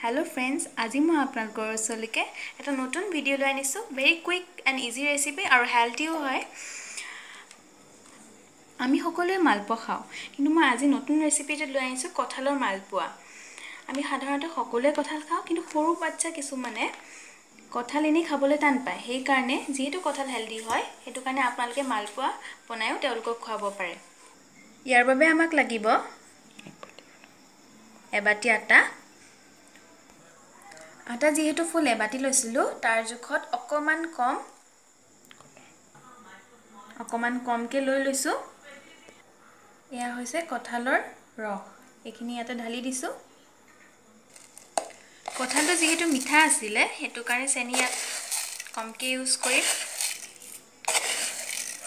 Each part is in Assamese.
হেল্ল' ফ্ৰেণ্ডছ, আজি মই আপোনালোকৰ ওচৰলৈকে এটা নতুন ভিডিঅ' লৈ আনিছোঁ। Very quick and easy recipe আৰু হেল্থিও হয়। আমি সকলোৱে মালপোৱা খাওঁ, কিন্তু মই আজি নতুন ৰেচিপিটো লৈ আনিছোঁ, কঁঠালৰ মালপোৱা। আমি সাধাৰণতে সকলোৱে কঁঠাল খাওঁ, কিন্তু সৰু বাচ্ছা কিছুমানে কঁঠাল এনেই খাবলৈ টান পায়। সেইকাৰণে যিহেতু কঁঠাল হেল্ডি হয়, সেইটো কাৰণে আপোনালোকে মালপোৱা বনায়ো তেওঁলোকক খুৱাব পাৰে। ইয়াৰ বাবে আমাক লাগিব এবাটি আটা। আটা যিহেতু ফুল এবাটি লৈছিলোঁ, তাৰ জোখত অকণমান কমকৈ লৈ লৈছোঁ। এয়া হৈছে কঁঠালৰ ৰস, এইখিনি ইয়াতে ঢালি দিছোঁ। কঁঠালটো যিহেতু মিঠা আছিলে, সেইটো কাৰণে চেনি ইয়াত কমকৈ ইউজ কৰিম।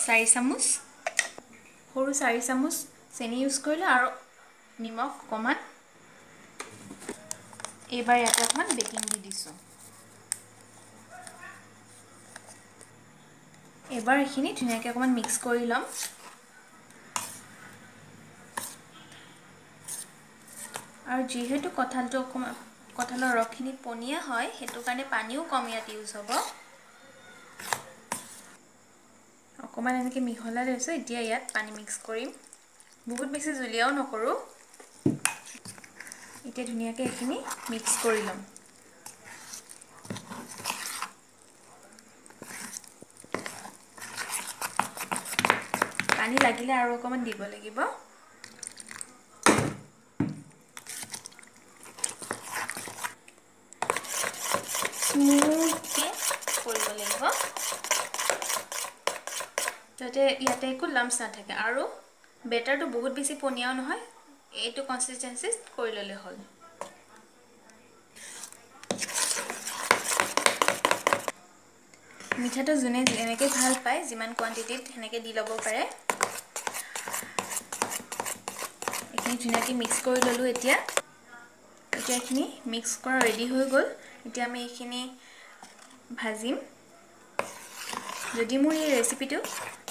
4 চামুচ, সৰু 4 চামুচ চেনি ইউজ কৰিলোঁ আৰু নিমখ অকণমান। এইবাৰ ইয়াতে অকণমান বেকিং দি দিছোঁ। এইবাৰ এইখিনি ধুনীয়াকৈ অকণমান মিক্স কৰি ল'ম। আৰু যিহেতু কঁঠালটো অকণমান, কঁঠালৰ ৰসখিনি পনীয়া হয়, সেইটো কাৰণে পানীও কম ইয়াত ইউজ হ'ব। অকণমান এনেকৈ মিহলাই লৈছোঁ। এতিয়া ইয়াত পানী মিক্স কৰিম, বহুত বেছি জুলীয়াও নকৰোঁ। এতিয়া ধুনীয়াকৈ এইখিনি মিক্স কৰি ল'ম। পানী লাগিলে আৰু অকণমান দিব লাগিব। স্মুথকৈ কৰিব লাগিব, যাতে ইয়াতে একো লাম্পছ নাথাকে আৰু বেটাৰটো বহুত বেছি পনীয়াও নহয়। এইটো কনচিষ্টেঞ্চিত কৰি ল'লে হ'ল। মিঠাটো যোনে যেনেকৈ ভাল পায়, যিমান কোৱাণ্টিটিত সেনেকৈ দি ল'ব পাৰে। এইখিনি ধুনীয়াকৈ মিক্স কৰি ল'লোঁ। এতিয়া এইখিনি মিক্স কৰা ৰেডি হৈ গ'ল। এতিয়া আমি এইখিনি ভাজিম। যদি মোৰ এই ৰেচিপিটো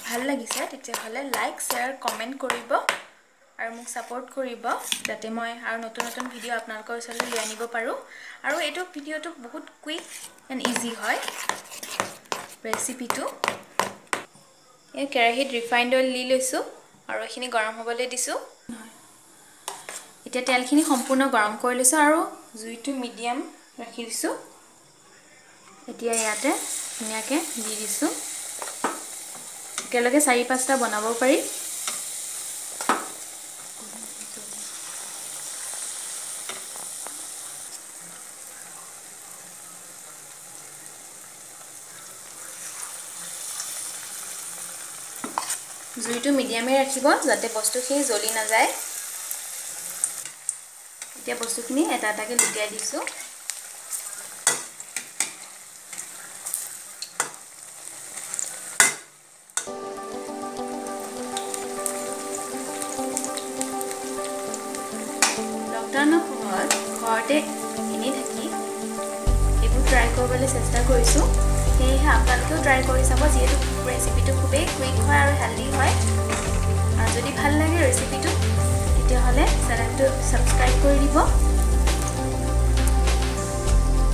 ভাল লাগিছে, তেতিয়াহ'লে লাইক, শ্বেয়াৰ, কমেণ্ট কৰিব আৰু মোক ছাপোৰ্ট কৰিব, যাতে মই আৰু নতুন নতুন ভিডিঅ' আপোনালোকৰ ওচৰলৈ লৈ আনিব পাৰোঁ। আৰু এইটো ভিডিঅ'টো বহুত কুইক এণ্ড ইজি হয় ৰেচিপিটো। এই কেৰাহীত ৰিফাইণ্ড অইল দি লৈছোঁ আৰু এইখিনি গৰম হ'বলৈ দিছোঁ। এতিয়া তেলখিনি সম্পূৰ্ণ গৰম কৰি লৈছোঁ আৰু জুইটো মিডিয়াম ৰাখি দিছোঁ। এতিয়া ইয়াতে ধুনীয়াকৈ দি দিছোঁ। একেলগে 4-5টা বনাব পাৰি। জুইটো মিডিয়ামে ৰাখিব, যাতে বস্তুখিনি জ্বলি নাযায়। এতিয়া বস্তুখিনি এটা এটাকৈ লুটিয়াই দিছোঁ। লকডাউনৰ সময়ত ঘৰতে এনেই থাকি এইবোৰ ট্ৰাই কৰিবলৈ চেষ্টা কৰিছোঁ, সেয়েহে আপোনালোকেও ট্ৰাই কৰি চাব, যিহেতু ৰেচিপিটো খুবেই কুইক হয় আৰু হেল্ডি হয়। আৰু যদি ভাল লাগে ৰেচিপিটো, তেতিয়াহ'লে চেনেলটো ছাবস্ক্ৰাইব কৰি দিব।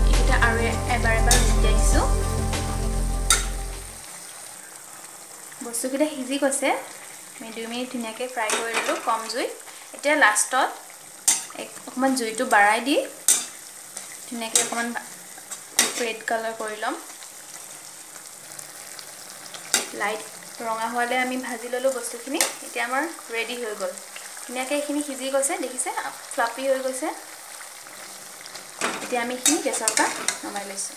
এইকেইটা আৰু এবাৰ এবাৰ উলিয়াই দিছোঁ। বস্তুকেইটা সিজি গৈছে। আমি 2 মিনিট ধুনীয়াকৈ ফ্ৰাই কৰি ল'লোঁ কম জুইত। এতিয়া লাষ্টত অকণমান জুইটো বাঢ়াই দি ধুনীয়াকৈ অকণমান ৰেড কালাৰ কৰি ল'ম। লাইট ৰঙা হোৱালৈ আমি ভাজি ল'লোঁ বস্তুখিনি। এতিয়া আমাৰ ৰেডি হৈ গ'ল। ধুনীয়াকৈ এইখিনি সিজি গৈছে, দেখিছে ফ্লাফি হৈ গৈছে। এতিয়া আমি এইখিনি গেছৰ পৰা নমাই লৈছোঁ।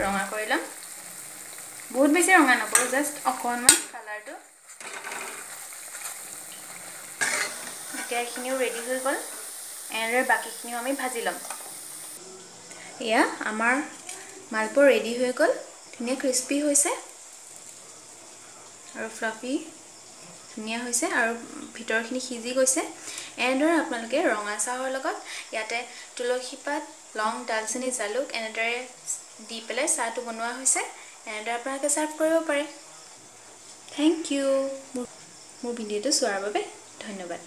ৰঙা কৰি ল'ম। বহুত বেছি ৰঙা নকৰোঁ, জাষ্ট অকণমান কালাৰটো। এতিয়া এইখিনিও ৰেডি হৈ গ'ল। এনেদৰে বাকীখিনিও আমি ভাজি ল'ম। এয়া আমাৰ মালপোৱা ৰেডি হৈ গ'ল। ধুনীয়া ক্ৰিস্পি হৈছে আৰু ফ্লাফি ধুনীয়া হৈছে আৰু ভিতৰখিনি সিজি গৈছে। এনেদৰে আপোনালোকে ৰঙা চাহৰ লগত ইয়াতে তুলসী পাত, লং, ডালচেনি, জালুক এনেদৰে দি পেলাই চাহটো বনোৱা হৈছে। এনেদৰে আপোনালোকে ছাৰ্ভ কৰিব পাৰে। Thank U. মোৰ ভিডিঅ'টো চোৱাৰ বাবে ধন্যবাদ।